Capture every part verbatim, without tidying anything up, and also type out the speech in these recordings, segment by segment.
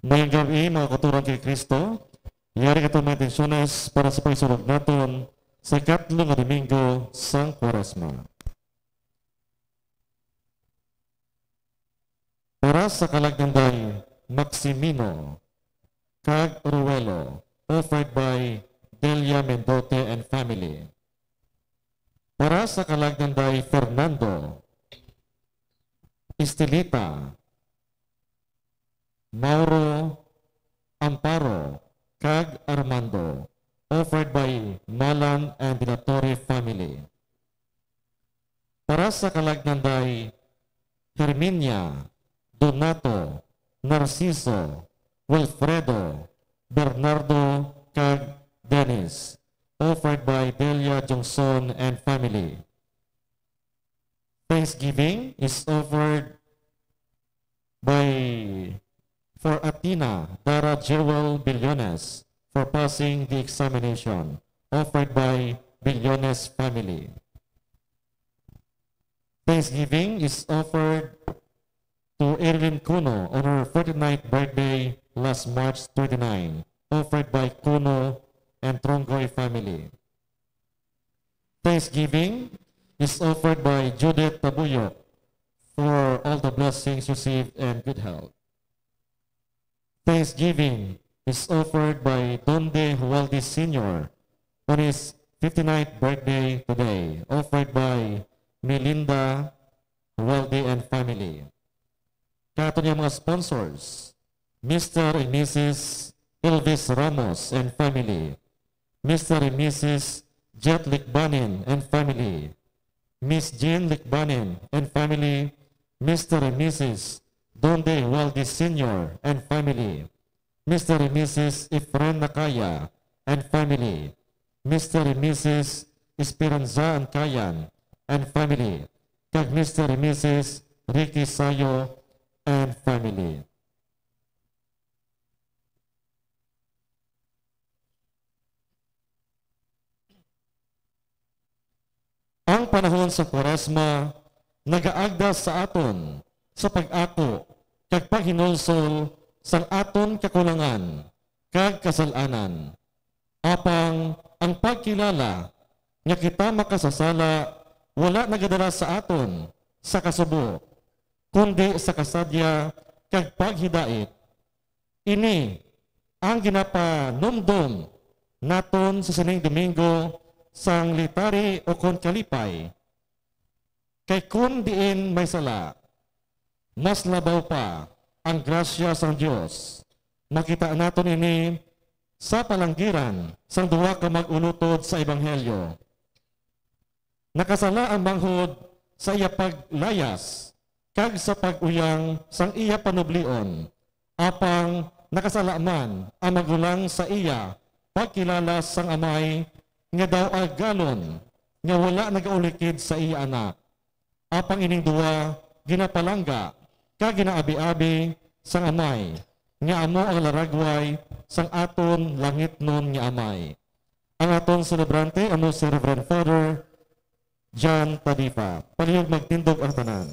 Mayong gab-i, mga kauturan kay Kristo. Yari ka mga intensyones para sa pagsulog naton sa ikatlo nga Domingo sang Kwaresma. Para sa kalagnan day Maximino kag Ruelo, offered by Delia Mendote and family. Para sa kalagnan day Fernando Estelita, Mauro, Amparo, kag Armando, offered by Malan and De La Torre family. Para sa kalagnan day Herminia, Donato, Narciso, Wilfredo, Bernardo, kag Dennis, offered by Delia Jongson and family. Thanksgiving is offered by, for Athena Dara Jewel Billones for passing the examination, offered by Billones family. Thanksgiving is offered to Erilyn Cuno on her forty-ninth birthday last March twenty-nine, offered by Cuno and Trongoy family. Thanksgiving is offered by Judith Tabuyok for all the blessings received and good health. Thanksgiving is offered by Donde Hualdi Senior on his fifty-ninth birthday today, offered by Melinda Hualdi and family. Kag aton nga mga sponsors, Mister and Missus Elvis Ramos and family, Mister and Missus Jet Likbanin and family, Miss Jean Likbanin and family, Mister and Missus Donde Hualdi Senior and family, Mister and Missus Efren Nakaya and family, Mister and Missus Esperanza Ancayan and family, kag Mister and Missus Ricky Sayo and family. Ang panahon sa Kwaresma nagaagda sa aton sa pag-ako kag paghinulsol sang aton kakulangan kag kasal-anan. Apang ang pagkilala nga kita makasasala wala nagadala sa aton sa kasubo, kundi sa kasadya kag paghidait. Ini ang ginapanumdom naton sa sining Domingo sang Litari ukon Kalipay. Kay kon diin may sala, mas labaw pa ang grasya sang Dios. Makita naton ini sa palanggiran sang duha ka mag-ulutod sa ebanghelyo. Nakasala ang manghod sa iya paglayas kag sa pag-uyang sang iya panublion, apang nakasala man ang magulang sa iya pagkilala sang amay nga daw agalon nga wala nagaulikid sa iya anak. Apang ining duwa ginapalangga kag ginaabi-abi sang amay, nga amo ang laragway sang aton langitnon nga Amay. Ang aton selebrante amo si Reverend Father John Tadifa. Palihog magtindog ang tanan.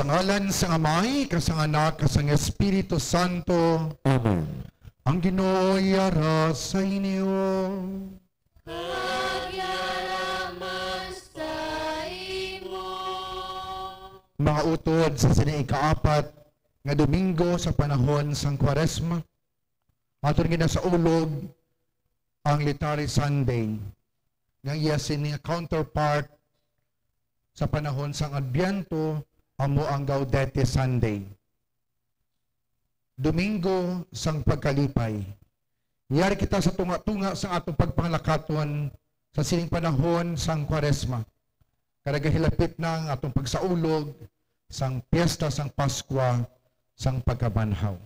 Ngalan sang Amay, kag sang Anak, kag sang Espiritu Santo. Amen. Ang Ginoo yara sa inyo. Kag yara man sa imo. Mga utod, sa sini ikaapat nga Domingo sa panahon sang Kwaresma, aton ginasaulog ang Laetare Sunday, nga iya sini nga counterpart sa panahon sang Adbyento, amo ang Gaudete Sunday, Domingo sang Pagkalipay. Yari kita sa tunga-tunga sang atong pagpangalakaton sa sining panahon sang Kwaresma, kag nagahilapit na ang atong pagsaulog sang Piyesta sang Paskwa sang Pagkabanhaw.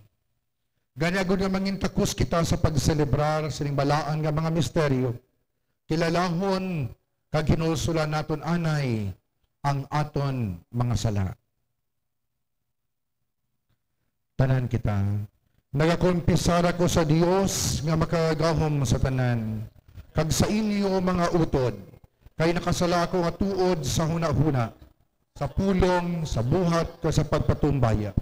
Gani, agod nga mangintakos kita sa pagselebrar sining balaan nga mga misteryo, kilalahon kag hinulsolan naton anay ang aton mga sala. Tanan kita. Nagakumpisar ako sa Dios nga Makagagahom sa tanan, kag sa inyo, mga utod, kay nakasala ako nga tuod sa hunahuna, sa pulong, sa buhat, kag sa pagpatumbaya.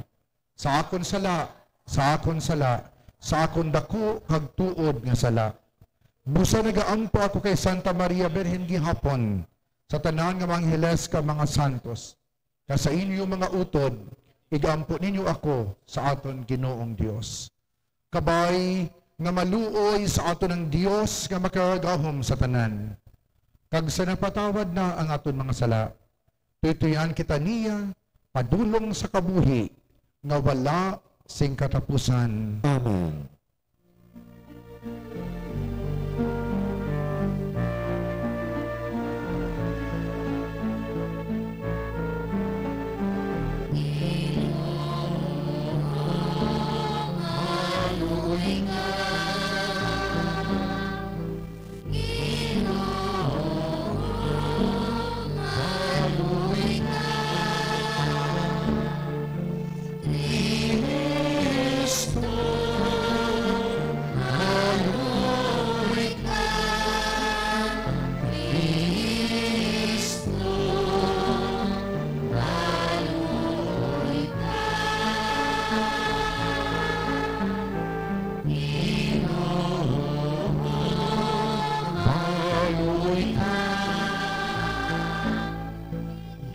Sa akon sala, sa akon sala, sa akon daku kag tuod nga sala. Busa nagaampo ako kay Santa Maria Birhen gihapon, sa tanan nga mga angheles kag mga santos, kag sa inyo, mga utod, igampo ninyo ako sa aton Ginoong Dios. Kabay nga maluoy sa aton ang Dios nga Makagagahom sa tanan, kag sa napatawad na ang aton mga sala, tuytuyan kita niya padulong sa kabuhi nga wala sing katapusan. Amen.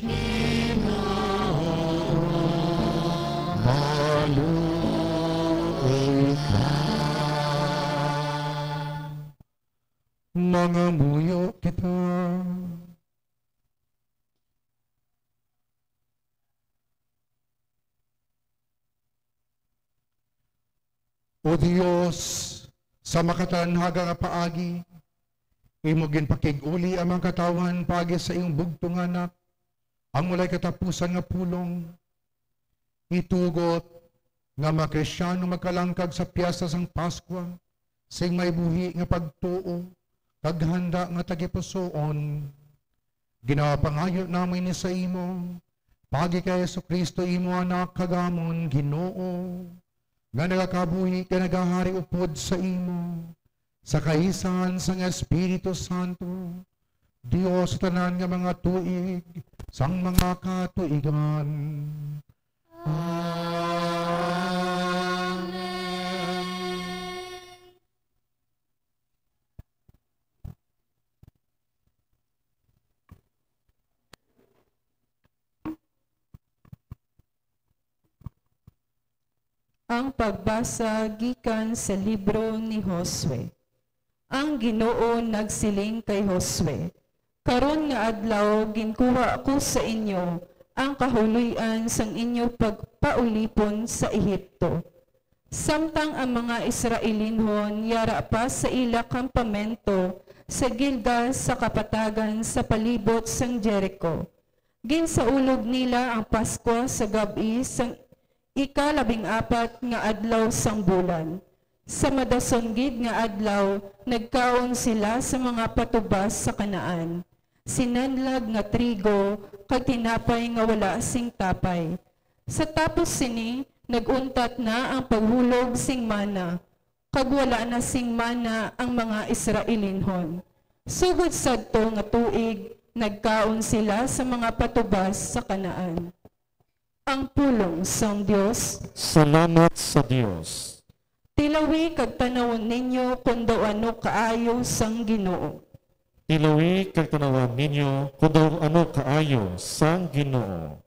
Ginoo, maluoy ka. Mangamuyo kita. O Dios, sa makatalanhaga nga paagi, imo ginpakig-uli ang mga katawhan paagi sa imong bugtong nga Anak, ang walay katapusan nga pulong. Itugot nga mga Kristiano magkalangkag sa piyesta sang Paskwa sing may buhi nga pagtuo kag handa nga tagipusoon. Ginapangayo namon ini sa imo, paagi kay Jesu-Cristo, imo Anak kag amon Ginoo, nga nagakabuhi kag nagahari upod sa imo, sa kaisahan sang Espiritu Santo, Dios sa tanan nga mga tuig sang mga katuigan. Amen. Ang pagbasa gikan sa libro ni Josue. Ang Ginoo nagsiling kay Josue, "Karon nga adlaw ginkuha ko sa inyo ang kahuloy-an sang inyo pagpaulipon sa Egipto." Samtang ang mga Israelinhon yara pa sa ila kampamento sa Gilgal, sa kapatagan sa palibot sang Jerico, ginsaulog nila ang Paskwa sa gab-i sang ikalabing-apat nga adlaw sang bulan. Sa madason gid nga adlaw, nagkaon sila sa mga patubas sa Canaan, sinanlag nga trigo, kag tinapay nga wala sing tapay. Sa tapos sini, nag-untat na ang paghulog sing mana, kag wala na sing mana ang mga Israelinhon. Sugod sadto nga tuig, nagkaon sila sa mga patubas sa Canaan. Ang pulong sang Dios. Salamat sa Dios. Tilawi kag tan-awon ninyo kon daw ano kaayo sang Ginoo. Tilawi kag tan-awon ninyo kon daw ano kaayo sang Ginoo.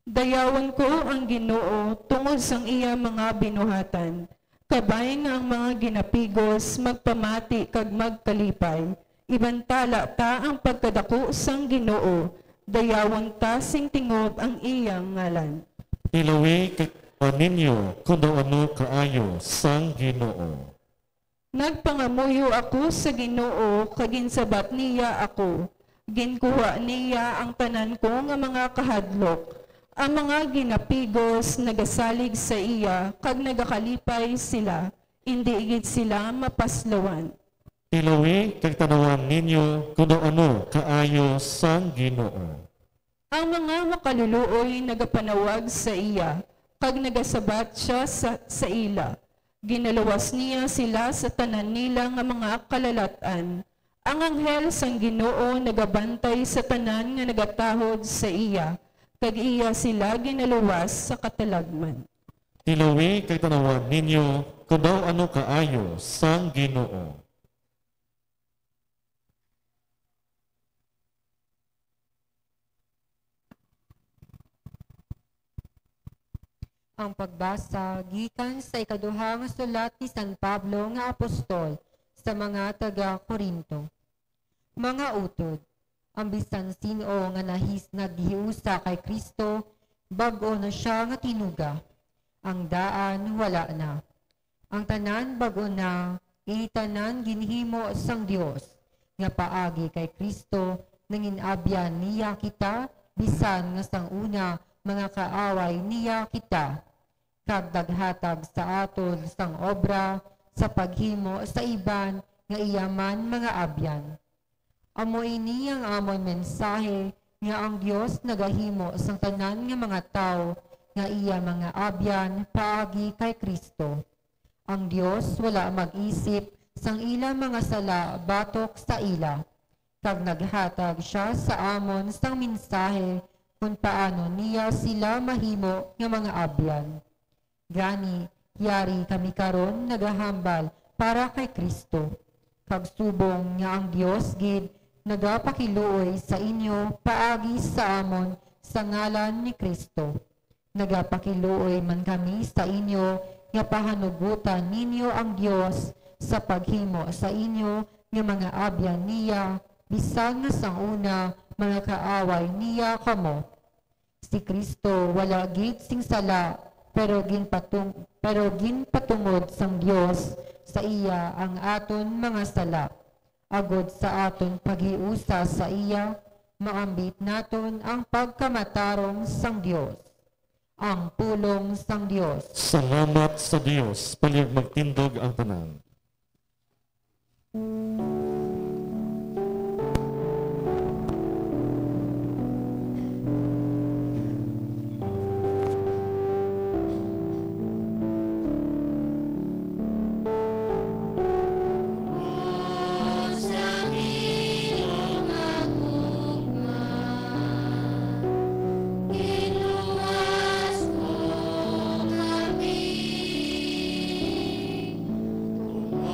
Dayawon ko ang Ginoo tungod sang iya mga binuhatan, kabay nga ang mga ginapigos magpamati kag magkalipay. Ibantala ta ang pagkadako sang Ginoo, dayawon ta sing tingob ang iya ngalan. Tilawi kag tan-awon ninyo kon daw ano kaayo sang Ginoo. Nagpangamuyo ako sa Ginoo, kag ginsabat niya ako. Ginkuha niya ang tanan ko nga mga kahadlok. Ang mga ginapigos nagasalig sa iya, kag nagakalipay sila, indi gid sila mapaslawan. Tilawi kag tan-awon ninyo kon daw ano kaayo sang Ginoo. Ang mga makaluluoy nagapanawag sa iya, kag nagasabat sia sa, sa ila. Ginaluwas niya sila sa tanan nila nga mga kalalat-an. Ang anghel sang Ginoo nagabantay sa tanan nga nagatahod sa iya, kag iya sila ginaluwas sa katalagman. Tilawi kag tan-awon ninyo kon daw ano kaayo sang Ginoo. Ang pagbasa gikan sa ikaduha nga sulat ni San Pablo nga apostol sa mga taga-Corinto. Mga utod, ang bisan sin-o nga nahis-, naghiusa kay Cristo, bag-o na sia nga tinuga. Ang daan wala na. Ang tanan bag-o na, ini tanan ginhimo sang Dios, nga paagi kay Cristo nangin-abyan niya kita, bisan nga sang una mga kaaway niya kita, kag naghatag sa aton sang obra sa paghimo sa iban nga iya man mga abyan. Amo ini ang amon mensahe, nga ang Dios nagahimo sang tanan nga mga tawo nga iya mga abyan paagi kay Cristo. Ang Dios wala mag-isip sang ila mga sala batok sa ila, kag naghatag sia sa amon sang mensahe kon paano niya sila mahimo nga mga abyan. Gani, yari kami karon nagahambal para kay Cristo, kag subong nga ang Dios gid nagapakiluoy sa inyo paagi sa amon sa ngalan ni Cristo, nagapakiluoy man kami sa inyo nga pahanugutan ninyo ang Dios sa paghimo sa inyo nga mga abyan niya, bisan nga sang una mga kaaway niya kamo. Si Cristo wala gid sing sala, pero ginpatung-, pero ginpatungod sang Dios sa iya ang aton mga sala, agod sa aton paghiusa sa iya, maambit naton ang pagkamatarong sang Dios. Ang pulong sang Dios. Salamat sa Dios. Palihog magtindog ang tanan.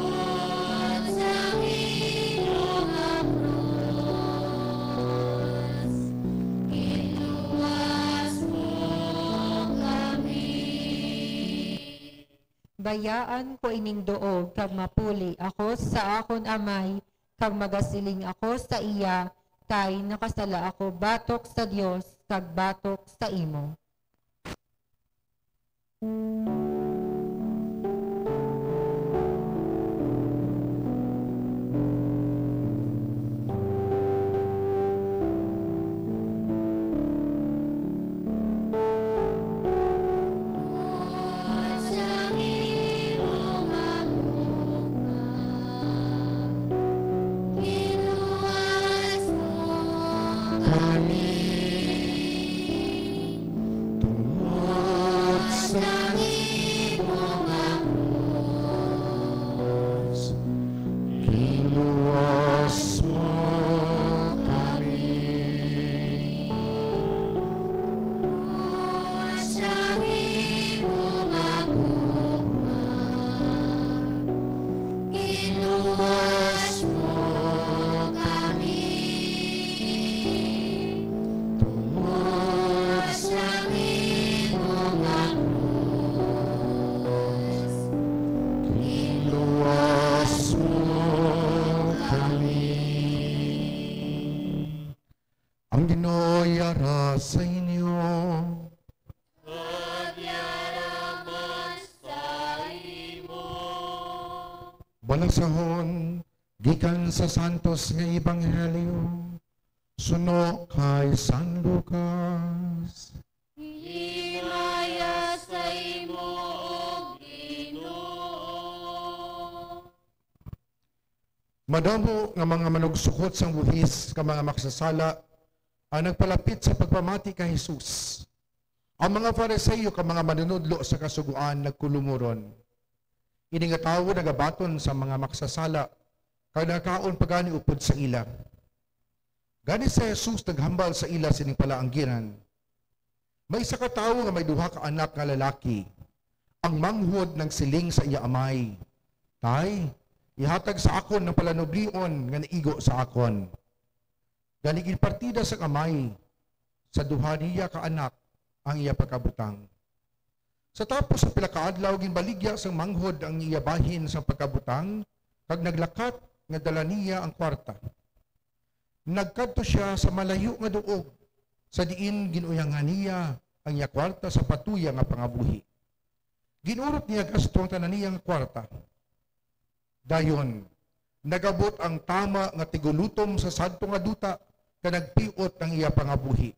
Tungod sang imo nga krus, ginluwas mo kami. Bayaan ko ining duog kag mapuli ako sa akon Amay, kag magasiling ako sa iya, kay nakasala ako batok sa Dios kag batok sa imo. Kami tungod sa Iluwas mo kami. Ang Ginoo yara sa inyo. Kag yara man sa imo. Balasahon gikan sa Santos nga Ebanghelyo suno kay San Lucas. Himaya sa imo, O Ginoo. Madamo nga mga manugsukot sang buhis ka mga makasasala ang nagpalapit sa pagpamati kay Jesus. Ang mga Fariseo kag mga manunodlo sa Kasugoan nagkulumuron. Ini nga tawo nagabaton sa mga makasasala kag nagakaon pa gani upod sa ila. Gani si Jesus naghambal sa ila sining palaanggiran, "May isa ka tawo nga may duha ka anak nga lalaki. Ang manghod nagsiling sa iya amay, 'Tay, ihatag sa akon ang palanublion nga naigo sa akon.' Gani ginpartida sang amay sa duha niya ka anak ang iya pagkabutang. Sa tapos sa pila ka adlaw, ginbaligya sang manghod ang iya bahin sang pagkabutang, kag naglakat nga dala niya ang kwarta. Nagkadto sia sa malayo nga duog, sa diin gin-uyangan niya ang iya kwarta sa patuya nga pangabuhi. Gin-urop niya gasto ang tanan niya nga kwarta. Dayon, nagabot ang tama nga tigulutom sa sadto nga duta, kag nagpiot ang iya pangabuhi.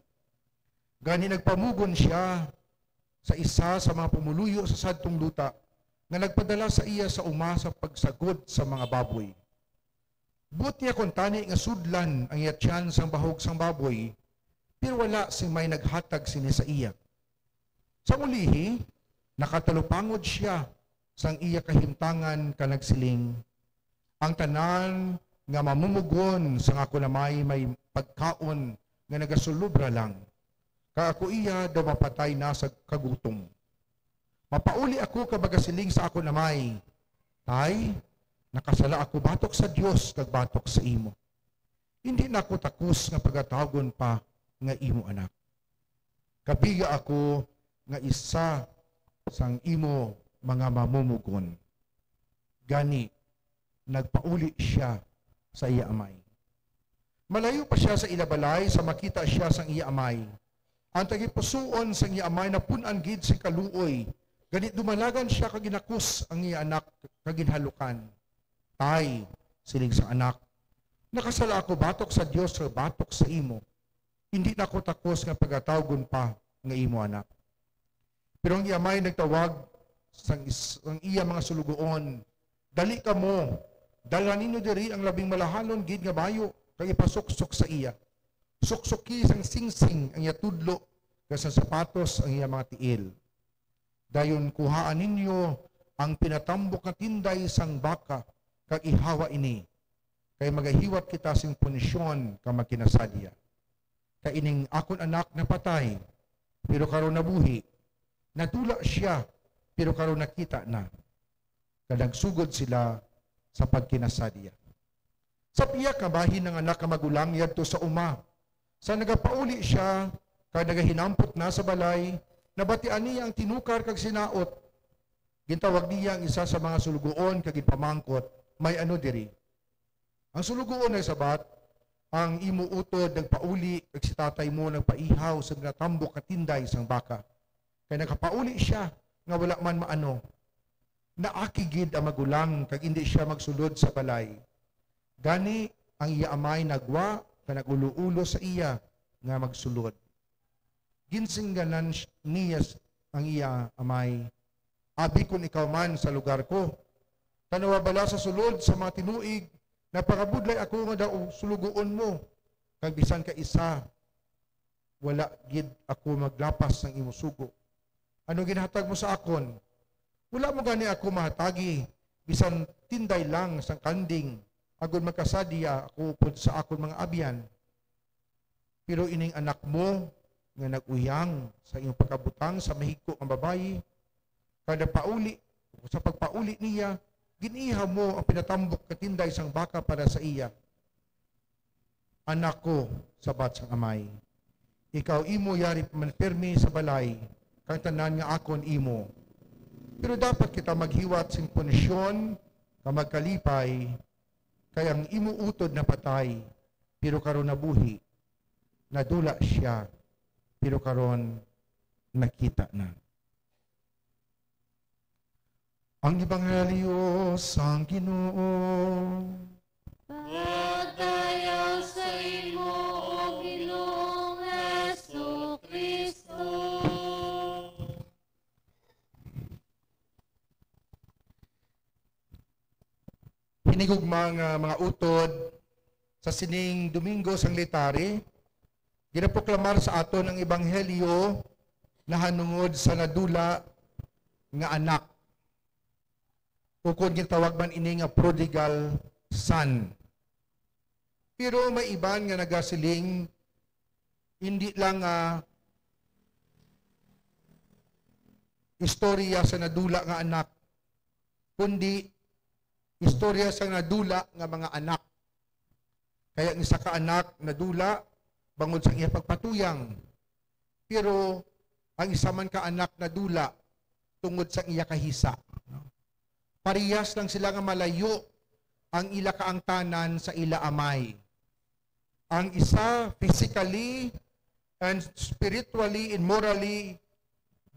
Gani nagpamugon sia sa isa sa mga pumuluyo sa sadtong duta, nga nagpadala sa iya sa uma sa pagsagod sa mga baboy. Buot niya kuntani nga sudlan ang iya tiyan sang bahog sang baboy, pero wala sing may naghatag sini sa iya. Sang ulihi, nakatalupangod sia sang iya kahimtangan kag nagsiling, 'Ang tanan nga mamumugon sang akon amay may pagkaon nga nagasulobra lang, kag ako iya daw mapatay na sa kagutom. Mapauli ako kag magasiling sa akon amay, 'Tay, nakasala ako batok sa Dios kag batok sa imo. Indi na ako takos nga pagatawgon pa nga imo anak. Kabiga ako nga isa sang imo mga mamumugon.' Gani, nagpauli sia sa iya amay. Malayo pa sia sa ila balay sa makita sia sang iya amay. Ang tagipusoon sang iya amay napun-an gid sing kaluoy, gani dumalagan sia kag ginakos ang iya anak kag ginhalukan. "Tay," siling sang anak, "nakasala ako batok sa Dios kag batok sa imo. Indi na ako takos nga pagatawgon pa nga imo anak." Pero ang iya amay nagtawag sang is-, ang iya mga sulugoon, "Dali kamo, dalha ninyo diri ang labing malahalon gid nga bayo, kag ipasuksok sa iya. Suksoki sang singsing ang iya tudlo, kag sa sapatos ang iya mga tiil. Dayon kuhaa ninyo ang pinatambok nga tinday sang baka, kag ihawa ini, kay magahiwat kita sing punisyon kag magkinasadya. Kay ining akon anak napatay, pero karon nabuhi, nadula sia, pero karon nakita na." Kag nagsugod sila sa pagkinasadya. Sa pihak nga bahin ang anak nga magulang yadto sa uma. Sa nagapauli sia kag nagahinampot na sa balay, nabatian niya ang tinukar kag sinaot. Gintawag niya ang isa sa mga sulugoon kag ginpamangkot, "May ano diri?" Ang sulugoon nagsabat, "Ang imo utod nagpauli, kag si tatay mo nagpaihaw sa ginatambok nga tinday sang baka. Kay nakapauli sia nga wala man maano." Naaki gid ang magulang, kag indi sia magsulod sa balay. Gani, ang iya amay nagwa kag nag-ulo-ulo sa iya nga magsulod. Ginsingganan sh-, niya s-, ang iya amay, "Abi kon ikaw man sa lugar ko. Tan-awa bala, sa sulod sa mga tinuig, nagpangabudlay ako nga daw sulugoon mo, kag bisan ka isa, wala gid ako maglapas sang imo sugo. Ano ginhatag mo sa akon? Wala mo gani ako mahatagi bisan tinday lang sang kanding, agod magkasadya ako upod sa akon mga abyan. Pero ining anak mo nga nag-uyang sa imong pagkabutang sa mahigko nga babayi, kag nagpauli, sa pagpauli niya, gin-ihaw mo ang pinatambok nga tinday sang baka para sa iya." "Anak ko," sabat sang amay, "ikaw imo yari manpirme sa balay, kang tanan nga akon imo." Pero dapat kita maghiwat sing punisyon nga magkalipay, kay ang imo utod napatay, pero karon nabuhi, nadula sia, pero karon nakita na. Ang Ebanghelyo sang Ginoo. Pagdayaw sa imo, O Ginoong Jesu-Cristo. Hinigugma nga mga utod, sa sining Domingo sang Letare, ginaproklamar sa aton ang Ebanghelyo nahanungod sa nadula nga anak, ukon ginatawag man ini nga prodigal son. Pero may iban nga nagasiling, hindi lang nga istorya sa nadula nga anak, kundi istorya sa nadula nga mga anak. Kaya ang isa ka anak nadula bangod sa iya pagpatuyang, pero ang isa man ka anak nadula tungod sa iya kahisa. No? Parehas lang sila nga malayo ang ila kaangtanan sa ila amay. Ang isa physically and spiritually and morally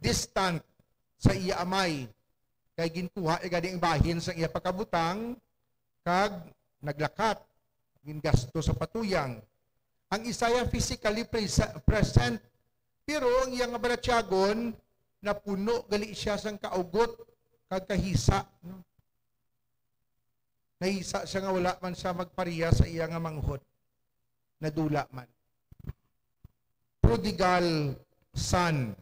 distant sa iya amay, kay ginkuha iya gani ang bahin sa iya pagkabutang kag naglakat, gingasto sa patuyang. Ang isa iya physically prese-, present, pero ang iya nga balatyagon napuno gali siya sang kaugot kag kahisa, no? Nahisa siya nga wala man siya magpareha sa iya nga manghod. Nadula man. Prodigal son.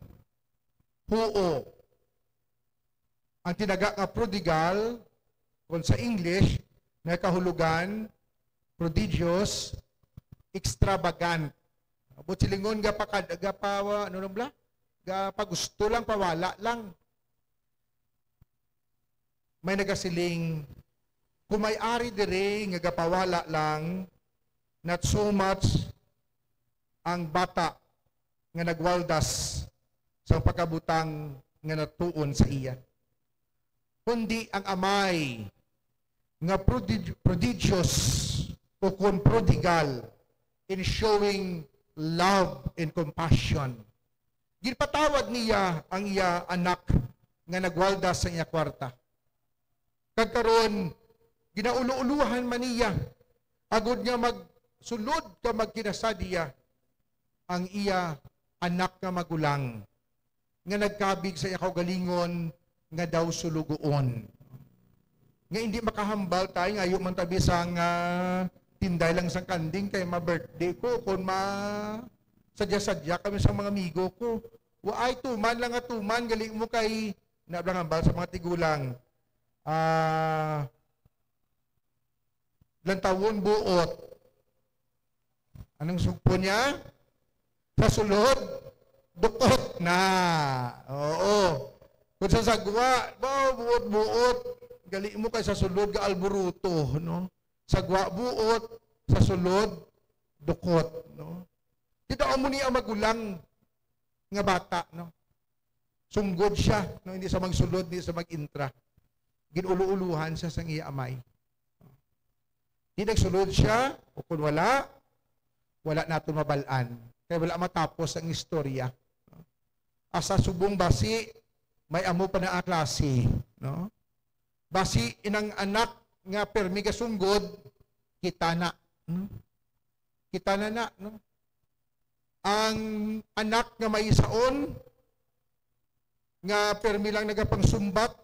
Huo. Ang tinaga nga prodigal, kung sa English, nagkahulugan, prodigious, extravagant. Buot silingon, gapakad-, gapa-, ano lang bala? Gapagusto lang, pawala lang. May nagasiling, "Kung may ari diri nga gapawala lang, not so much ang bata nga nagwaldas sa pagkabutang nga natuon sa iya, kundi ang amay nga prodig-, prodigious o kon prodigal in showing love and compassion." Ginpatawad niya ang iya anak nga nagwaldas sa iya kwarta. Kag karon, ginaulo-ulohan man niya, agod nga magsulod ka magkinasad iya ang iya anak nga magulang, nga nagkabig sa iya kaugalingon nga daw sulugoon. Nga hindi makahambal tayo, nga ayo man tabi sang, ah, tinday lang sang kanding kay ma-birthday ko, kung ma-, sadya-sadya kami sa mga amigo ko. Wa ay tuman lang nga tuman, gali mo kay na lang hambal sa mga tigulang. Ah, lantawon buot. Anong sugpo niya? Sa sulod, dukot na. Oo. Kung sa sagwa, ba, buot-buot, gali mo kay sa sulod ga alburuto, no? Sagwa buot, sa sulod, dukot, no? Kita mo ni ang magulang nga bata, no? Sunggod siya, no? Hindi sa magsulod, hindi sa mag-intra. Ginulo-uluhan siya sang iya amay. Di nagsulod siya, o kung wala, wala naton mabal-an. Kay wala matapos ang istorya. Asa subong basi, may amo pa na ang klase, no? Basi inang anak nga permi gasunggod, kita na. Hmm? Kita na na, no? Ang anak nga may saon, nga permi lang nagapangsumbat,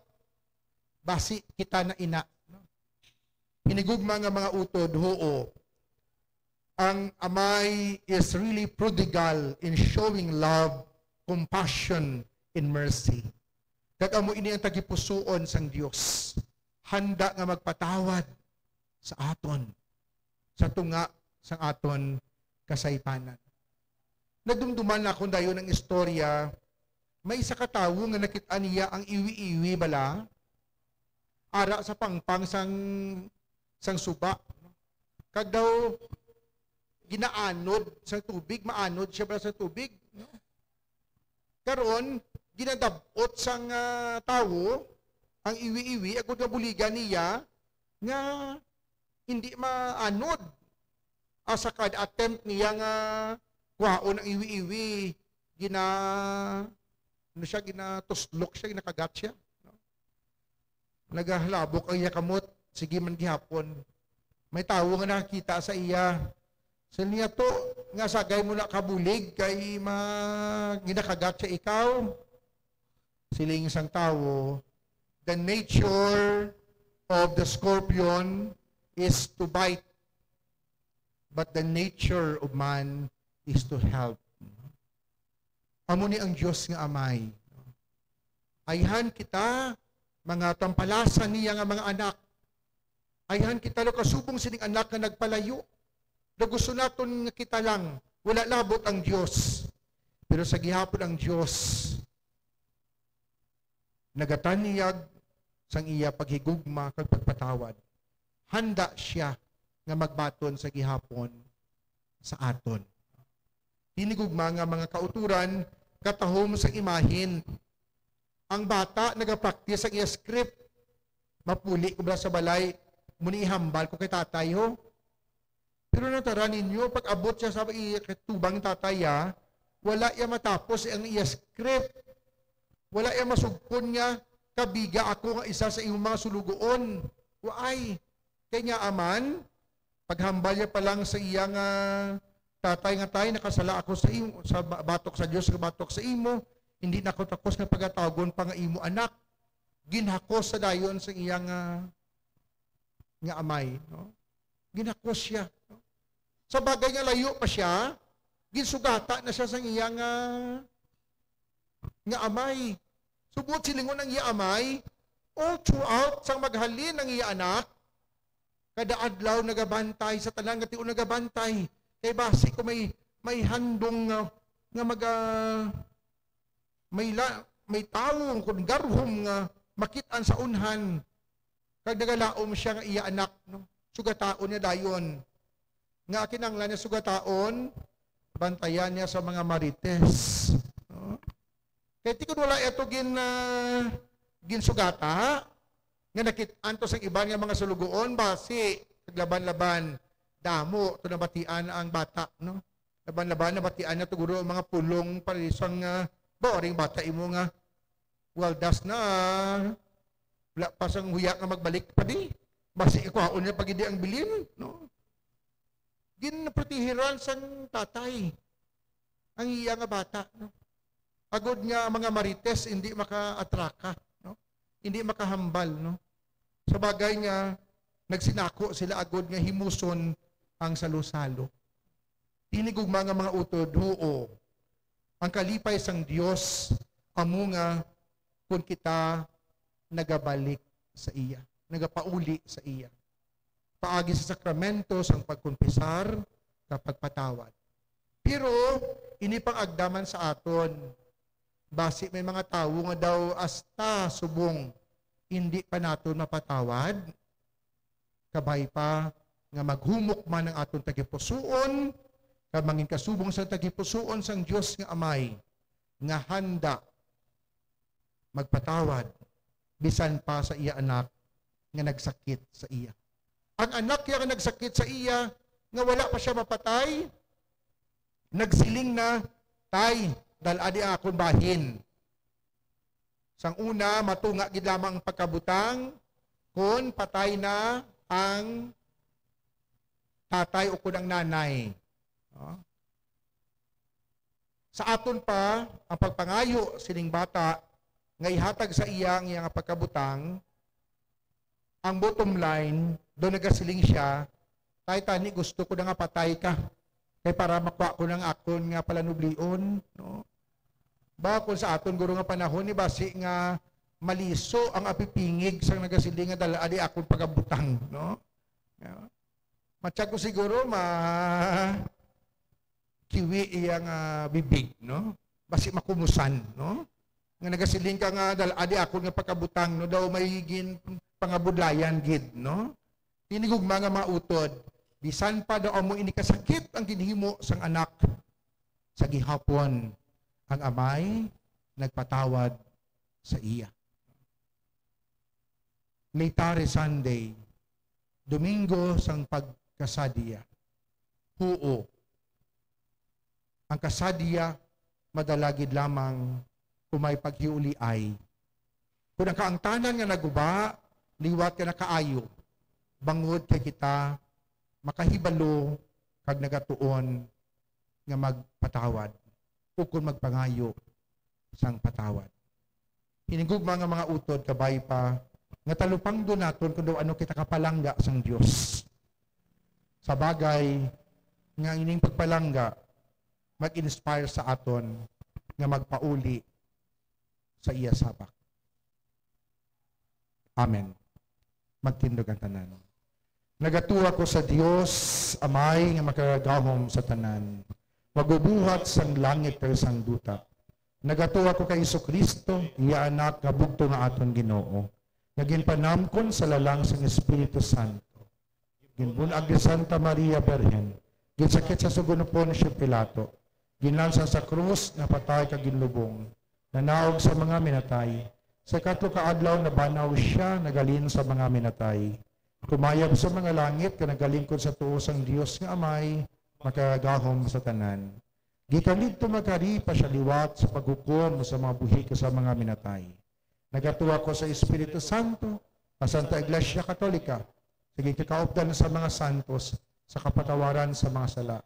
basi kita na ina, no? Hinigugma nga mga utod, huo. Ang amay is really prodigal in showing love, compassion, and mercy. Kag amo ini ang tagipusoon sang Dios, handa nga magpatawad sa aton, sa tunga sang aton kasaypanan. Nadumduman nakon dayon ang istorya, may isa ka tawo nga nakit-an niya ang iwi-iwi bala, ara sa pangpang sang, sang suba. Kag daw ginaanod sang tubig, maanod siya bala sa tubig, no? Karon, ginadab-ot sang, ah, tawo ang iwi-iwi, agod nga buligan niya nga hindi maanod. Ah, sa kad attempt niya nga kwaon ang iwi-iwi, gina-, ano siya, ginatuslok siya, ginakagat siya. Nagahalabok ang iya kamot, sige man gihapon. May tawo nga nakakita sa iya. Siling niya, "To, nga sagay mo na kabulig kay ma-, ginakagat siya ikaw?" Siling sang tawo, "The nature of the scorpion is to bite, but the nature of man is to help." Amo ni ang Dios nga Amay. Ayhan kita, mga tampalasan niya nga mga anak. Ayhan kita, lo, kasubong sining anak nga nagpalayo. Lo, gusto naton nga kita lang, wala labot ang Dios. Pero sa gihapon ang Dios, nagatanyag sang iya paghigugma kag pagpatawad. Handa siya nga magbaton sa gihapon sa aton. Hinigugma nga mga kauturan, katahom sang imahin. Ang bata nagapraktis sang iya script. Mapuli ko bala sa balay, mo ni ihambal ko kay tatay, ho. Pero natara ninyo, pag-abot siya sa i-, tubang tatay, ah, wala iya matapos ang iya script. Wala iya masugpon nga, "Kabiga ako nga isa sa imong mga sulugoon." Waay. Kay nga aman, paghambal niya pa lang sa iya nga, "Tatay nga tay, nakasala ako sa imo, sa ba-, batok sa Dios, sa batok sa imo. Hindi na ako takos nga pagatawgon pa nga imo anak." Ginhakos sa dayon sa iya nga, nga amay, no? Ginhakos siya, no? Sa bagay nga layo pa siya, ginsugata na siya sa iya nga, nga amay. Sugot silingon ang iya amay, all throughout sang maghalin ang iya anak, kada adlaw nagabantay sa tanan nga tion nagabantay. Kay basi ko may, may handong nga, nga maga-, may la-, may tawo kon garhom nga makit-an sa unhan, kag nagalaom siya nga iya anak, no? Sugataon niya dayon. Nga kinahanglan niya sugataon, bantayan niya sa mga marites, no? Kay ti kun wala ato gin-, ah, ginsugata, nga nakit-an to sang iban nga mga sulugoon, basi, kag laban-laban, damo to nabatian ang bata, no? Laban-laban, nabatian na to guro ang mga pulong, padi sang, ah, ba, waring bata imo nga, waldas na, ah. Wala pa sang huya nga magbalik, padi. Basi ikwaon niya pa gid ang bilin, no? Ginprotehiran sang tatay ang iya nga bata, no? Agod nga ang mga marites hindi makaatraka, no? Hindi makahambal, no? Sa bagay nga nagsinako sila agod nga himuson ang salo-salo. Hinigugma nga mga utod, huo, ang kalipay sang Dios amo nga kun kita nagabalik sa iya, nagapauli sa iya, paagi sa sakramento sang pagkonfesar kag pagpatawad. Pero ini pang-agda man sa aton, basi may mga tawo nga daw hasta subong hindi pa naton mapatawad, kabay pa nga maghumok man ang aton tagipusoon, kag mangin kasubong sang tagipusoon sang Dios nga Amay, nga handa magpatawad, bisan pa sa iya anak nga nagsakit sa iya. Ang anak niya nga nagsakit sa iya, nga wala pa siya mapatay, nagsiling na, "Tay, dal-a di ang akon bahin." Sang una, matunga gid lamang ang pagkabutang kon patay na ang tatay o kon ang nanay. No? Sa aton pa, ang pagpangayo sining bata nga ihatag sa iya ang iya nga pagkabutang, ang bottom line, daw nagasiling siya, "Tay, tani gusto ko na nga patay ka, kay para makuha ko ng akon nga palanublion," no? Ba, kung sa aton guro nga panahon, ni basi nga maliso ang apipingig sang nagasiling nga, "Dala di akon pagabutang," no? Yeah. Matsyag ko siguro, ma-, kiwi iya nga bibig, no? Basi makumusan, no? Nga nagasiling ka nga, "Dal-, adi ako nga pagkabutang," no? Daw may gin-, pangabudlayan gid, no? Hinigugma nga mga utod, bisan pa daw amo ini kasakit ang ginhimo sang anak, sa gihapon ang amay nagpatawad sa iya. Laetare Sunday, Domingo sang Pagkasadya. Huo, ang kasadya madala gid lamang kung may paghiuliay. Kung ang kaangtanan nga naguba, liwat ka na kaayo, bangod kay kita makahibalo kag nagatuon nga magpatawad ukon magpangayo sang patawad. Hinigugma nga mga utod, kabay pa nga talupangdon naton kung daw ano kita kapalangga sang Dios. Sa bagay nga ining pagpalangga mag-inspire sa aton nga magpauli sa iya sabak. Amen. Magtindog ang tanan. Nagatuo ako sa Dios, Amay nga makagagahom sa tanan, magubuhat sang langit kag sang duta. Nagatuo ako kay Jesu-Cristo, iya Anak nga bugtong nga aton Ginoo, nga ginpanamkon sa lalang sang Espiritu Santo. Ginbun-ag ni Santa Maria Birhen, ginsakit sa sugo ni Poncio Pilato, ginlansang sa krus, napatay kag ginlubong, nanaog sa mga minatay. Sa ikatlo ka adlaw nabanaw sia, naghalin sa mga minatay. Kumayab sa mga langit, kag nagalingkod sa tuo sang Dios nga Amay, makagagahom sa tanan. Gikan didto magkari pa sia liwat sa paghukom sa mga buhi kag sa mga minatay. Nagatuo ako sa Espiritu Santo, sa Santa Iglesia Katolika, sa ginikaupdan sa mga santos, sa kapatawaran sa mga sala,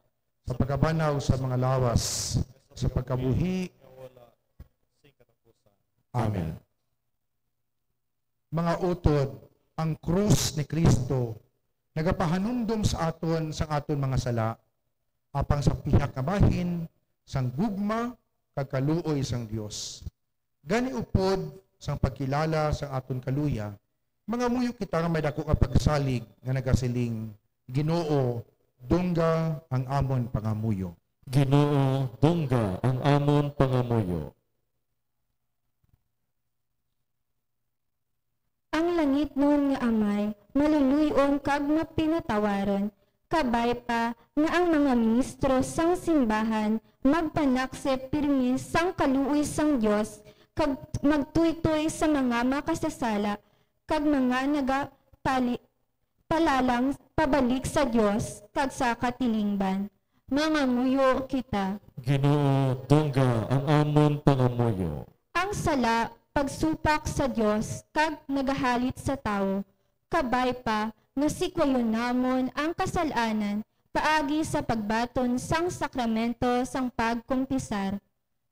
sa pagkabanaw sa mga lawas, sa pagkabuhi. Amen. Mga utod, ang krus ni Cristo nagapahanumdom sa aton sang aton mga sala, apang sa pihak nga bahin sang gugma kag kaluoy sang Dios. Gani, upod sang pagkilala sang aton kaluya, mangamuyo kita nga may dako nga pagsalig nga nagasiling, "Ginoo, dungga ang amon pangamuyo." Ginoo, dungga ang amon pangamuyo. Ang langitnon nga Amay, maluluy-on kag mapinatawaron, kabay pa nga ang mga ministro sang simbahan magpanaksep pirme sang kaluoy sang Dios, kag magtuytoy sa mga makasasala kag mga nagapali-, palalang pabalik sa Dios kag sa katilingban. Mangamuyo kita. Ginoo, dungga ang amon pangamuyo. Ang sala pagsupak sa Dios kag nagahalit sa tawo, kabay pa nga sikwayon namon ang kasal-anan paagi sa pagbaton sang sakramento sang pagkumpisar.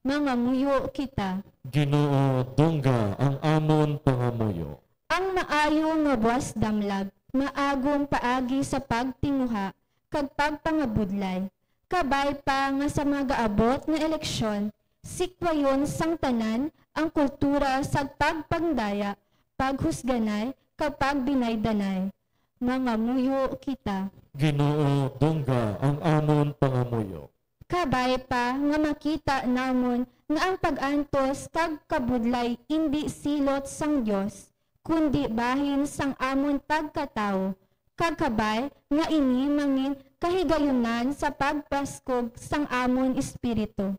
Mangamuyo kita. Ginoo, dungga ang amon pangamuyo. Ang maayo nga buas damlag maagom paagi sa pagtinguha kag pagpangabudlay, kabay pa nga sa magaabot nga eleksyon, sikwayon sang tanan ang kultura sa pagpangdaya, paghusganay, kag pagbinaydanay. Mangamuyo kita. Ginoo, dungga ang amon pangamuyo. Kabay pa nga makita namon nga ang pag-antos kag kabudlay indi silot sang Dios, kundi bahin sang amon pagkatawo, kag kabay nga ini mangin kahigayunan sa pagpaskog sang amon espiritu.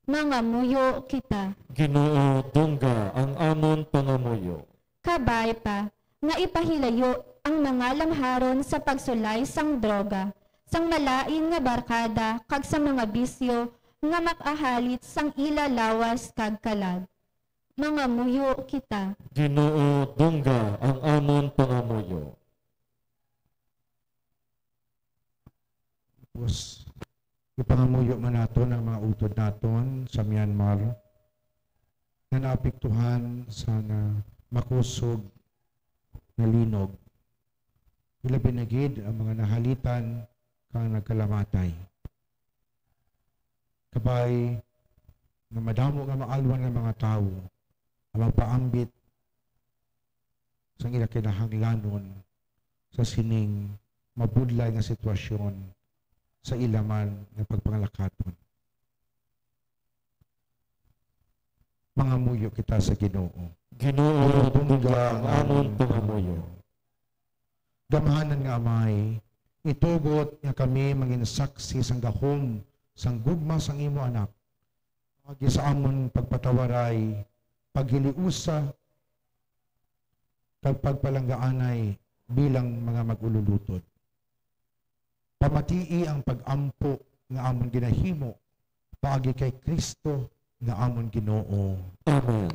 Mangamuyo kita. Ginoo, dungga ang amon pangamuyo. Kabay pa nga ipahilayo ang mga lamharon sa pagsulay sang droga, sang malain nga barkada, kag sa mga bisyo nga makahalit sang ila lawas kag kalag. Mangamuyo kita. Ginoo, dungga ang amon pangamuyo. Tapos, ipangamuyo man naton ang mga utod naton sa Myanmar nga naapektuhan sa nga makusog nga linog. Ilabi na gid ang mga nahalitan kang nagkalamatay. Kabay nga madamo nga maalwan nga mga tawo ang magpaambit sang ila kinahanglanon sa sining mabudlay nga sitwasyon sa ila man nga pagpangalakaton. Mangamuyo kita sa Ginoo. Ginoo, dungga ang amon pangamuyo. Gamhanan nga Amay, itugot nga kami mangin saksi sang gahom sang gugma sang imo Anak. Agi sa amon pagpatawaray, paghiliusa, kag pagpalanggaanay bilang mga mag-ululutod. Pamatii ang pag-ampo nga amon ginahimo paagi kay Cristo nga amon Ginoo. Amen.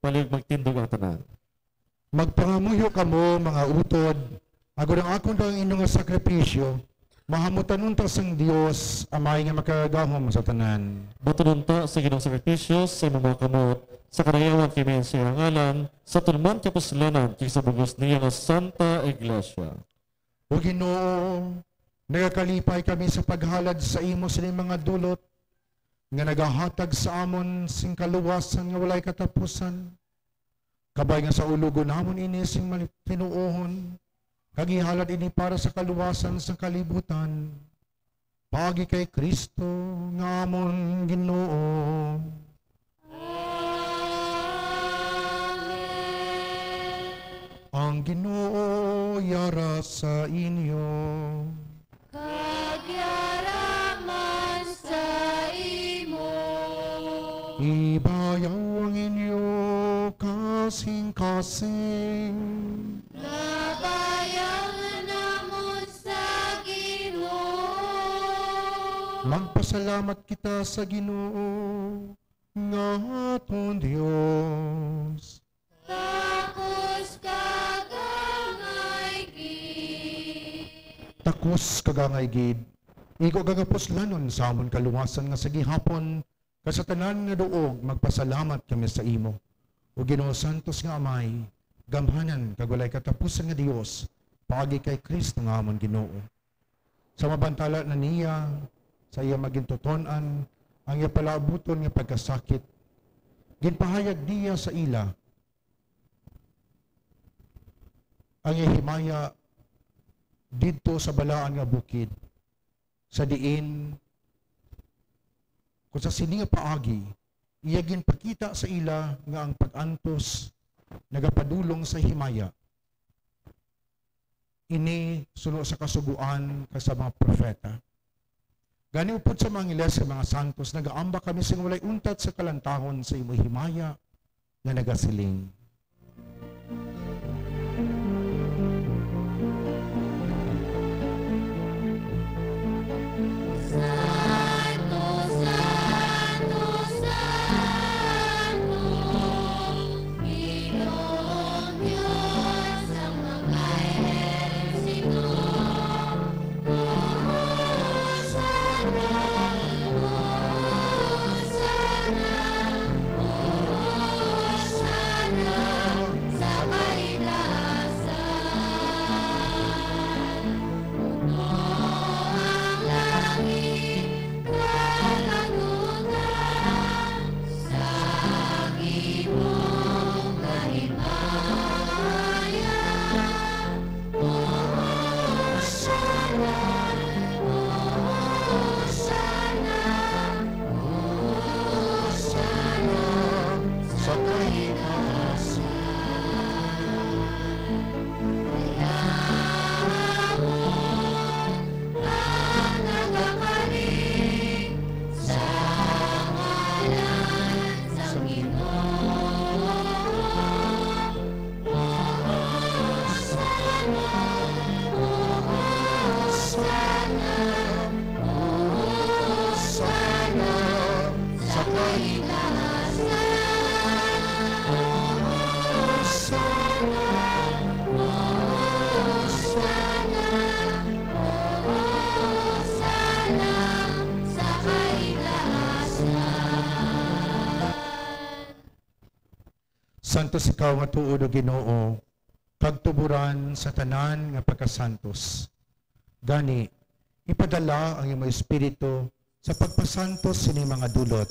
Palihog magtindog ang tanan. Magpangamuyo kamo, mga utod, agod ang akon kag ang inyo nga sakripisyo mahamutan unta sang Dios, Amay nga makagagahom sa tanan. Buton unta sa Ginoong sakripisyo sa imong mga kamot, sa karayawan kay may sa iyang ngalan, sa tuman kapuslanan kag sa bug-os niya nga Santa Iglesia. O Ginoo, nagakalipay kami sa paghalad sa imo sining mga dulot nga nagahatag sa amon sing kaluwasan nga walay katapusan. Kabay nga saulogon namon ini sing mali-, tinuohon, kag ihalad ini para sa kaluwasan sang kalibutan, paagi kay Cristo nga amon Ginoo. Amen. Ang Ginoo yara sa inyo. Kag yara man sa imo. Ibayaw ang inyo kasing-kasing. Nabayaw namon sa Ginoo. Magpasalamat kita sa Ginoo nga aton Dios. Takos kag angay gid. Takos kag angay gid. Igo kag kapuslanon sa amon kaluwasan nga sa gihapon, kag sa tanan nga duog magpasalamat kami sa imo, O Ginoo, santos nga Amay, gamhanan kag walay katapusan nga Dios, paagi kay Cristo nga amon Ginoo. Sa mabantala na niya, sa iya magintuton-an, ang iya palaabuton nga pagkasakit, ginpahayag niya sa ila ang iya himaya didto sa balaan nga bukid, sa diin, kung sa sini nga paagi, iya ginpakita sa ila nga ang pag-antos nagapadulong sa himaya. Ini suno sa Kasugoan kag sa mga propeta. Gani, upod sa mga angeles kag mga santos, nagaamba kami sing walay untat sa kalantahon sa imo himaya nga nagasiling. Santos ikaw nga tuod, O Ginoo, kag tuboran sa tanan nga pagkasantos. Gani, ipadala ang imo Espiritu sa pagpasantos sini mga dulot,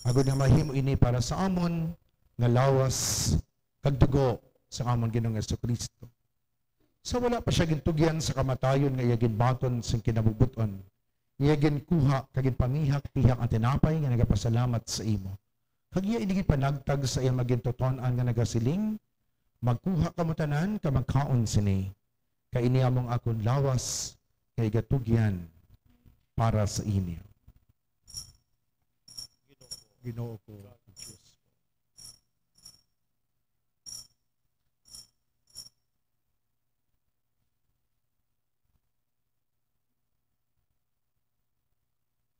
agod nga mahimo ini para sa amon nga lawas kag dugo sa amon Ginoong Jesu-Cristo. Sa wala pa sia gintugyan sa kamatayon nga iya ginbaton sing kinabubut-on, iya ginkuha kag ginpamihak-pihak ang tinapay nga nagapasalamat sa imo. Kag iya ini ginpanagtag sa iya magintuton-an nga nagasiling, "Magkuha kamo tanan kag magkaon sini, kay ini amo ang akon lawas nga igatugyan para sa inyo." Ginoo ko, Diyos ko.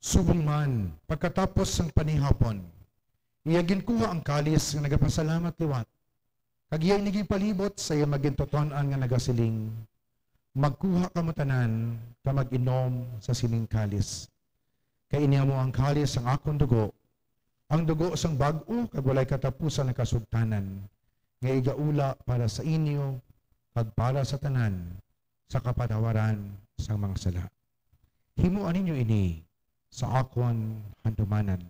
Subong man, pagkatapos sang panihapon, iya ginkuha ang kalis nga nagapasalamat liwat, kag iya ini ginpalibot sa iya magintuton-an nga nagasiling, "Magkuha kamo tanan kag mag-inom sa sining kalis, kay ini amo ang kalis sang akon dugo, ang dugo sang bag-o kag walay katapusan nga kasugtanan, nga igaula para sa inyo kag para sa tanan sa kapatawaran sang mga sala. Himoa ninyo ini sa akon handumanan."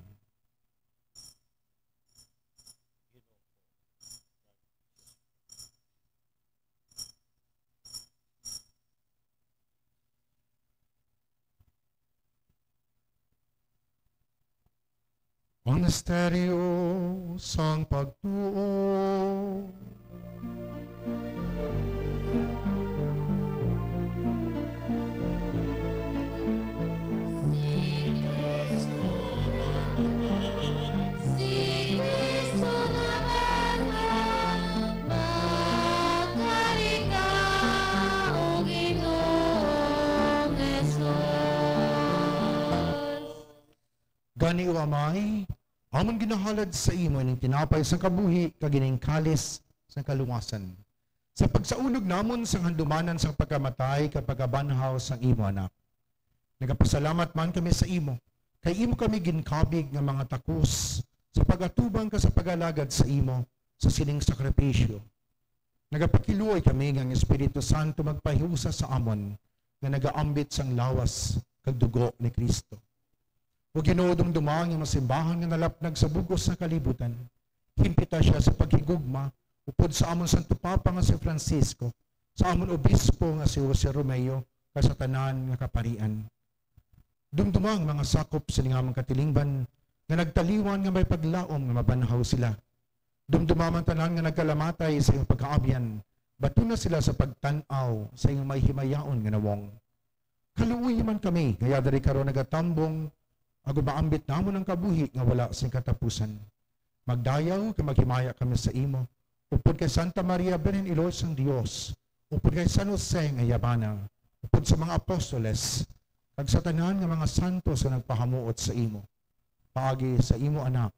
Ang misteryo sang pagtuo. Gani, O Amay, amon ginahalad sa imo ining tinapay sang kabuhi kag ining kalis sang kaluwasan, sa pagsaulog namon sang handumanan sang pagkamatay kag pagkabanhaw sang imo Anak. Nagapasalamat man kami sa imo, kay imo kami ginkabig nga mga takos sa pag-atubang kag sa pag-alagad sa imo sa sining sakripisyo. Nagapakiluoy kami nga ang Espiritu Santo magpahiusa sa amon nga nagaambit sang lawas kag dugo ni Cristo. O Ginoo, dumduma ang imong simbahan nga nalapnag sa bug-os nga kalibutan. Himpita sia sa paghigugma upod sa amon Santo Papa nga si Francisco, sa amon Obispo nga si Jose Romeo, kag sa tanan nga kaparian. Dumduma ang mga sakop sini nga mga katilingban nga nagtaliwan nga may paglaom nga mabanhaw sila. Dumduma man tanan nga nagkalamatay sa iyong pagkaabyan, batuna sila sa pagtan-aw sa iyong may himayaon nga nawong. Kaluoyi man kami nga yadari karon nagatambong agud maambit namon ang kabuhi nga wala sing katapusan. Magdayaw kag maghimaya kami sa imo, upod kay Santa Maria, Birhen Iloy sang Dios, upod kay San Jose nga iya bana, upod sa mga apostoles, kag sa tanan nga mga santos nga nagpahamuot sa imo, paagi sa imo Anak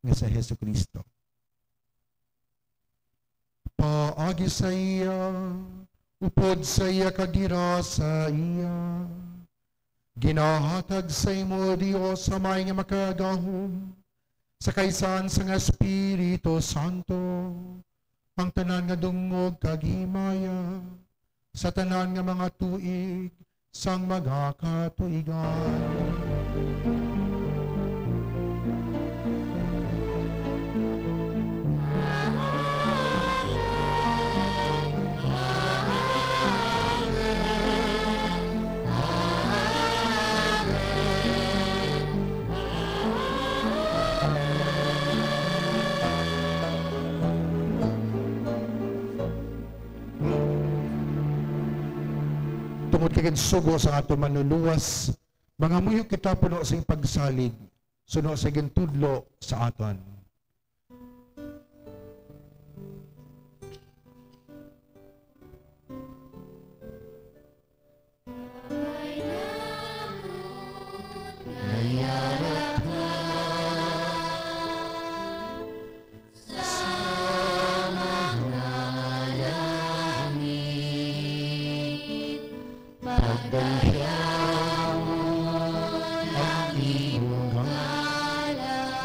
nga si Jesu-Cristo. Paagi sa iya, upod sa iya, kag dira sa iya, ginahatag sa imo, O Dios, Amay nga Makaagahom, sa kaisahan sang Espiritu Santo, ang tanan nga dungog kag himaya, sa tanan nga mga tuig sang mga katuigan. Tungod kay ginsugo sa aton Manluluwas, mangamuyo kita puno sing pagsalig suno sa gintudlo sa aton. Pagdayawon ang imong ngalan.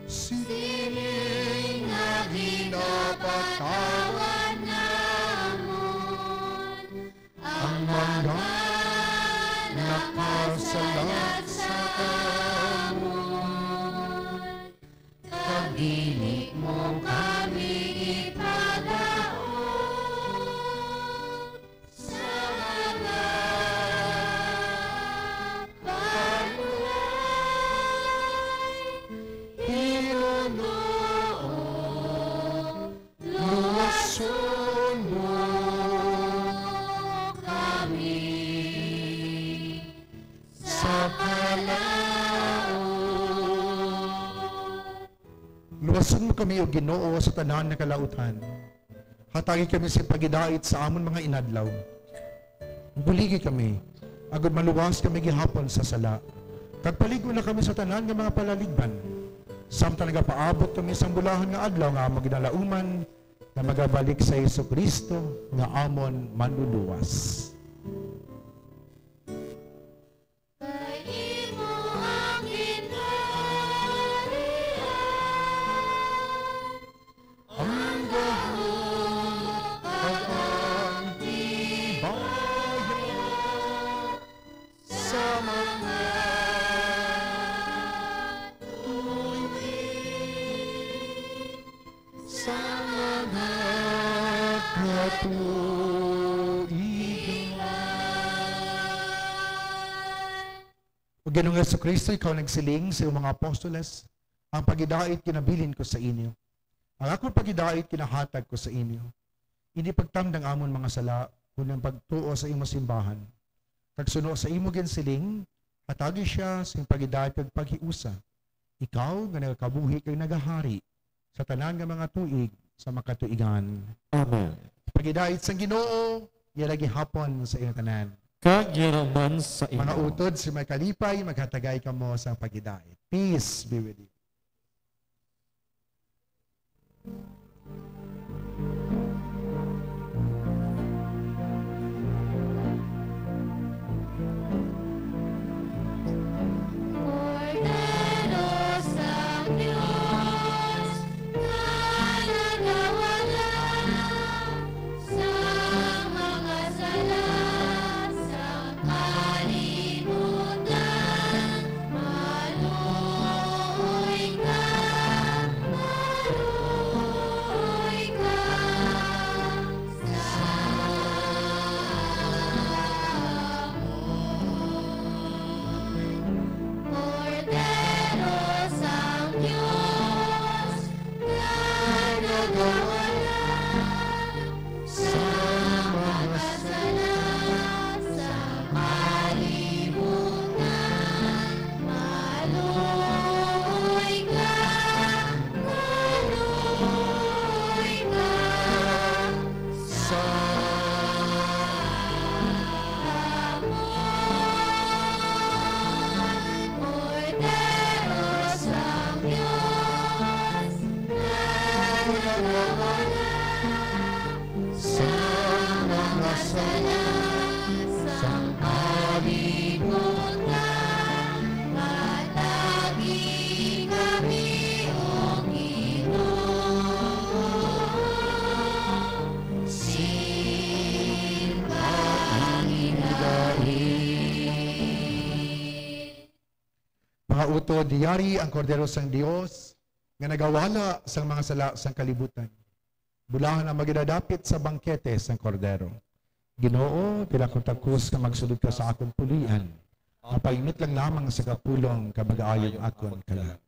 Sini nga ginapatawad namon ang mga nakasala sa amon, kag dili mo kami ipadaog sa mga panulay. Ginoo, luwason mo kami sa kalaut. Luwason mo kami, O Ginoo, sa tanan nga kalautan. Hatagi kami sing paghidait sa amon mga inadlaw. Buligi kami, agod maluwas kami gihapon sa sala, kag paligo na kami sa tanan nga mga palaligban, samtang nagapaabot kami sang bulahan nga adlaw nga amon ginalauman, nga magabalik si Jesu-Cristo nga amon Manluluwas. Kay imo ang ginharian, ang gahom, kag ang tibayan sa mga tuig, sa mga katuigan. O Ginoong Jesu-Cristo, ikaw nagsiling sa iyong mga apostoles, "Ang paghidait ginabilin ko sa inyo, ang akon paghidait ginahatag ko sa inyo." Indi pagtamda ang amon mga sala, kundi ang pagtuo sa imo simbahan. Kag suno sa imo ginsiling, hatagi siya sing paghidait kag paghiusa, ikaw nga nagakabuhi kag nagahari sa tanan nga mga tuig sa makatuigan. Amen. Paghidait sang Ginoo, iya lagi gihapon sa inyo tanan. Kag iya man sa inyo. Mga utod, si may kalipay, maghatagay kamo sa paghidait. Peace be with you. Kordero sang Dios, nga nagawala sa mga sala sang kalibutan, maluoy ka, maluoy ka sa amon. Kordero sang Dios, nga nagawala sa mga sala sa kalibutan, maluoy ka, maluoy ka sa amon. Kordero sang Dios, nga nagawala sa mga sala sang kalibutan, hatagi kami, O Ginoo, sing paghidait. Mga utod, yari ang Kordero sang Dios nga nagawala sang mga sala sang kalibutan. Bulahan ang maginadapit sa bangkete sang Kordero. Ginoo, pila ko takos nga magsulod ka sa akon puloy-an. Mapalimit lang lamang sa kapulong kag mag-ayo ang akon kalag.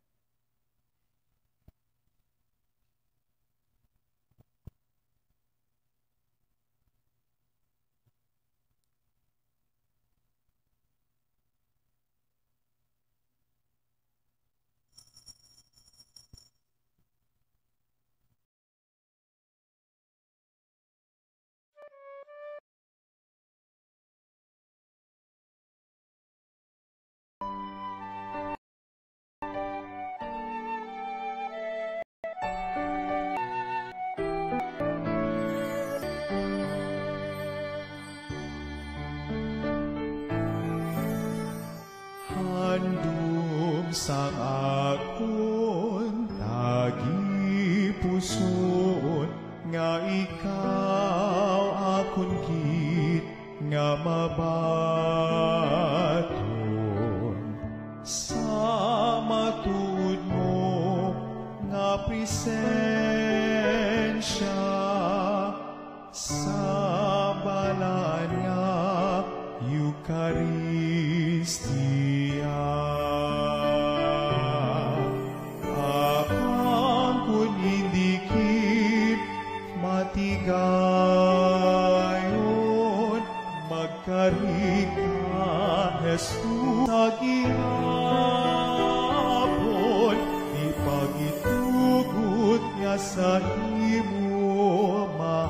Sa imo mamulag,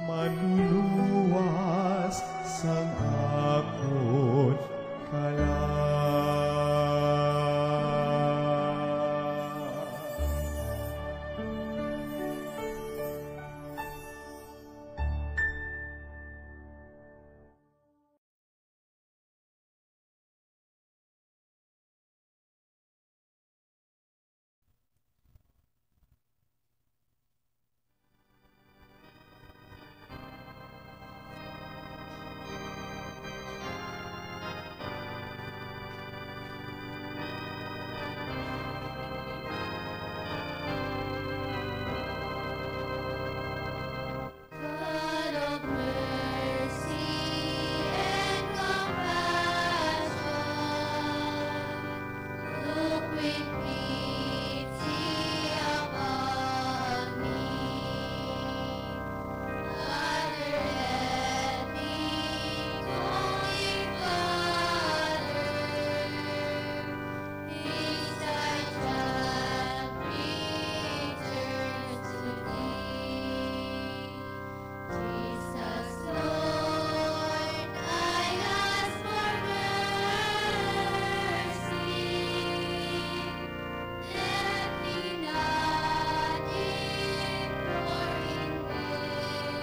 manluluwas sang akon kalag. God of mercy and compassion, look with pity upon me. Father, let me, Holy Father, this thy child returns to thee. Jesus, Lord, I ask for mercy. Let me not implore in vain.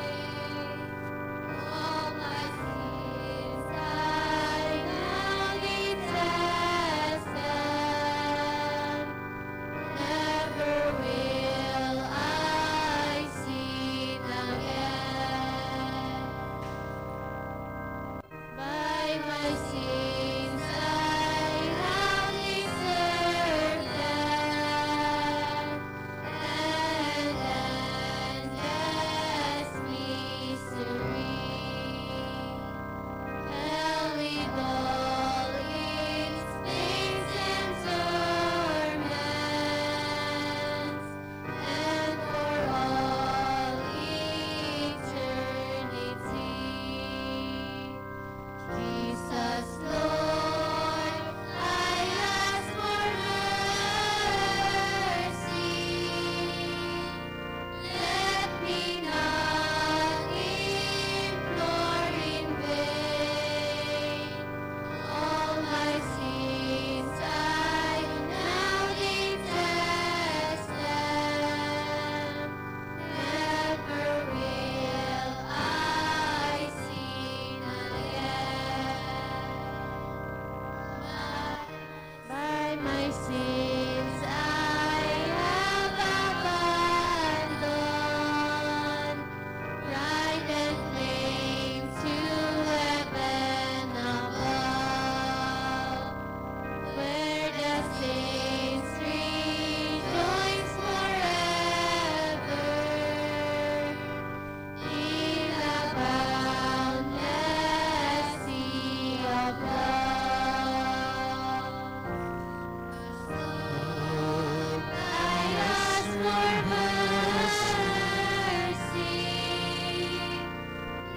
All my sins I now detest them. Never will I sin again. By my sins I have deserved death and endless misery. Hell with all its pains and torments, and for all eternity. Jesus, Lord, I ask for mercy. Let me not implore in vain. All my sins I now detest them. Never will I sin again. My By my sins I have abandoned pride and claim to heaven above, where the saints rejoice forever. In a boundless sea of love, I ask for mercy.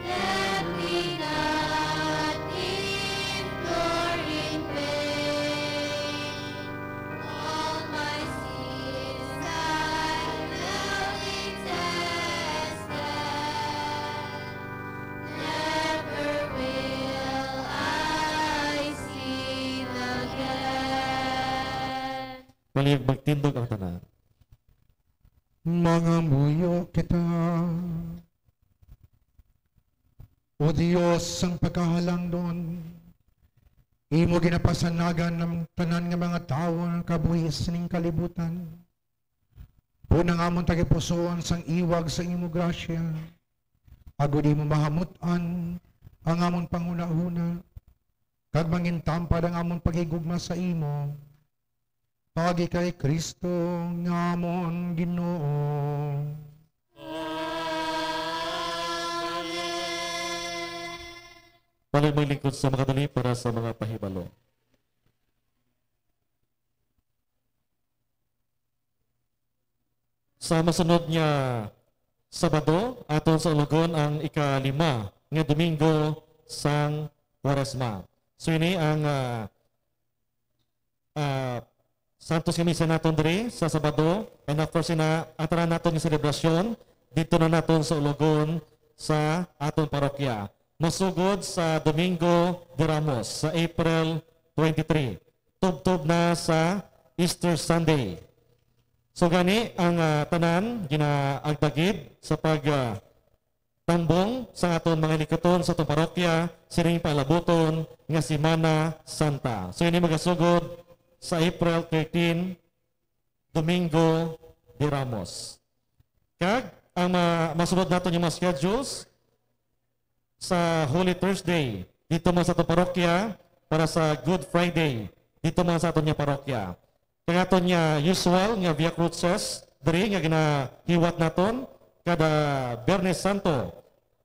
Let me not implore in vain. All my sins I now detest them. Never will I sin again. Palihog magtindog ang tanan. Mangamuyo kita. O Dios sang pagkahalangdon, imo ginapasanagan ang tanan nga mga tawo nga kabuhi sining kalibutan. Buno nga amon tagipusoon sang iwag sa imo grasya, agod imo mahamut-an ang amon panghunahuna, kag mangintampad ang amon paghigugma sa imo. Paagi kay Cristo nga amon Ginoo. Amen. Palihog maglingkod sa makadali para sa mga pahibalo. Sa masunod nga Sabado, aton saulogon ang ikalima nga Domingo sang Kwaresma. So, ini ang, ah, ah, Santos nga misa naton diri sa Sabado, and of course, ina, ang tanan naton nga selebrasyon didto na naton sa ulogon sa aton parokya. Masugod sa Domingo de Ramos sa April twenty-three, tubtob na sa Easter Sunday. So gani, ang, ah, tanan ginaagda gid sa pag, ah, tambong sa aton mga likuton sa aton parokya sining palabuton nga Semana Santa. So ini magasugod sa April thirteen, Domingo de Ramos. Kag ang ma-, masunod naton nga mga schedules sa Holy Thursday dito man sa aton parokya, para sa Good Friday dito man sa aton nga parokya. Kag aton nga usual nga Via Crucis diri nga ginahiwat naton kada Biyernes Santo.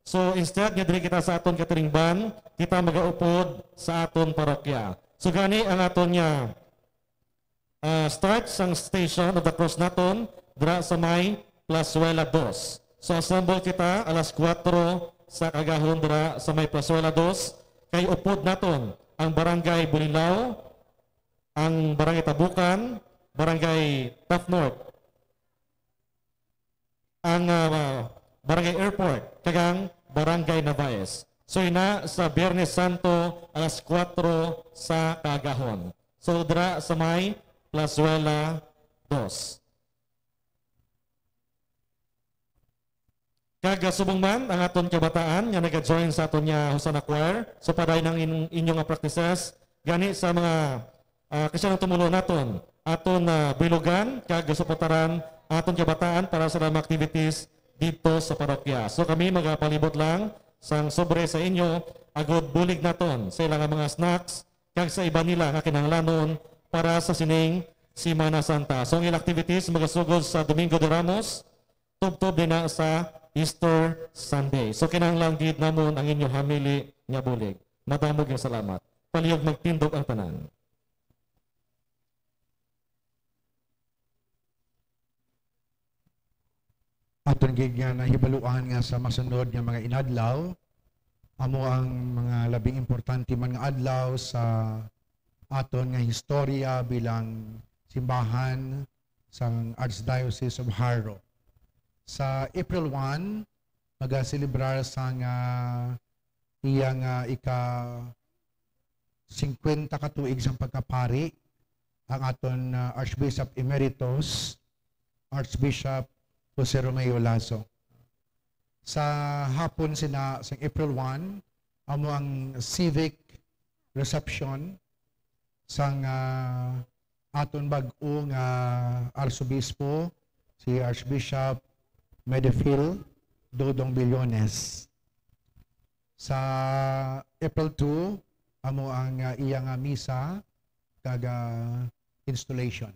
So instead nga diri kita sa aton katilingban, kita magaupod sa aton parokya. So gani ang aton nga, ah, start sang Station of the Cross naton dira sa may Plazuela dos. So assemble kita alas kuwatro sa kaagahon dira sa may Plazuela dos, kay upod naton ang Barangay Bulilao, ang Barangay Tabukan, Barangay Taft North, ang, ah, Barangay Airport, kag ang Barangay Navaez. So ina sa Biyernes Santo alas kuwatro sa kaagahon. So dira sa may Plazuela dos. Kag, ah, subong man ang aton kabataan nga naga-join sa aton nga Hosanna Choir, so padayon ang in-, inyo nga practices gani sa mga, ah, Kristiyanong tumuluo naton, aton, ah, bilugan kag suportaran aton kabataan para sa mga activities didto sa parokya. So kami magapalibot lang sang sobre sa inyo agud bulig naton sa ila nga mga snacks kag sa iban nila nga kinahanglanon para sa sining Semana Santa. So ang ila activities magasugod sa Domingo de Ramos, tubtob din na sa Easter Sunday. So kinahanglan gid namon ang inyo hamili nga bulig. Madamo nga salamat. Palihog magtindog ang tanan. Aton gid nga nahibaluan nga sa masunod nga mga inadlaw, amo ang mga labing importante man nga adlaw sa aton nga historya bilang simbahan sang Archdiocese of Jaro. Sa April one, magaselebrar sang, ah, iya nga ika singkwenta ka tuig sang pagkapari ang aton, ah, Archbishop Emeritus, Archbishop Jose Romeo Lazo. Sa hapon sina, sang April one, amo ang civic reception sang, ah, aton bag-o nga arsobispo, si Archbishop Medefil Dodong Billones. Sa April two, amo ang, ah, iya nga misa kag, ah, installation.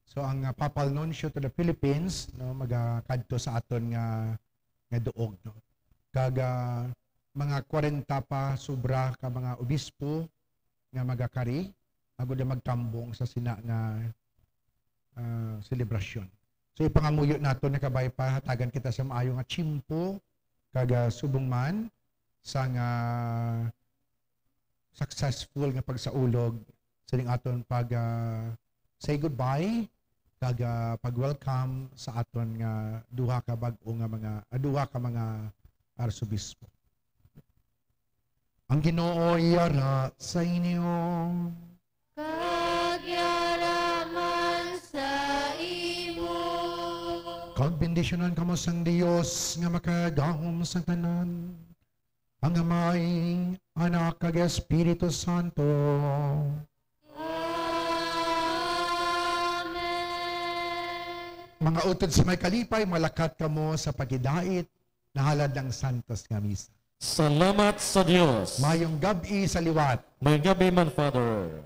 So, ang, ah, Papal Nuncio to the Philippines, no, magakadto sa aton nga, nga duog, no. Kag, ah, mga kwarenta pa sobra ka mga obispo nga magakari, agud na magtambong sa sina nga, ah, selebrasyon. So, ipangamuyo naton nga kabay pa hatagan kita sa maayo nga tiyempo, kag, ah, subong man sa nga successful nga pagsaulog sining aton pag, ah, say goodbye kag, ah, pag-welcome sa aton nga duha ka bag-o nga mga, ah, duha ka mga arsobispo. Ang Ginoo yara sa inyo. Kag yara man sa imo. Kag bendisyonan kamo sang Dios nga makagahom sa tanan, ang Amay, Anak, kag Espiritu Santo. Amen. Mga utod sa may kalipay, malakat kamo sa paghidait, nahalad ang santos nga misa. Salamat sa Dios. Mayong gab-i sa liwat. Mayong gab-i man, Father.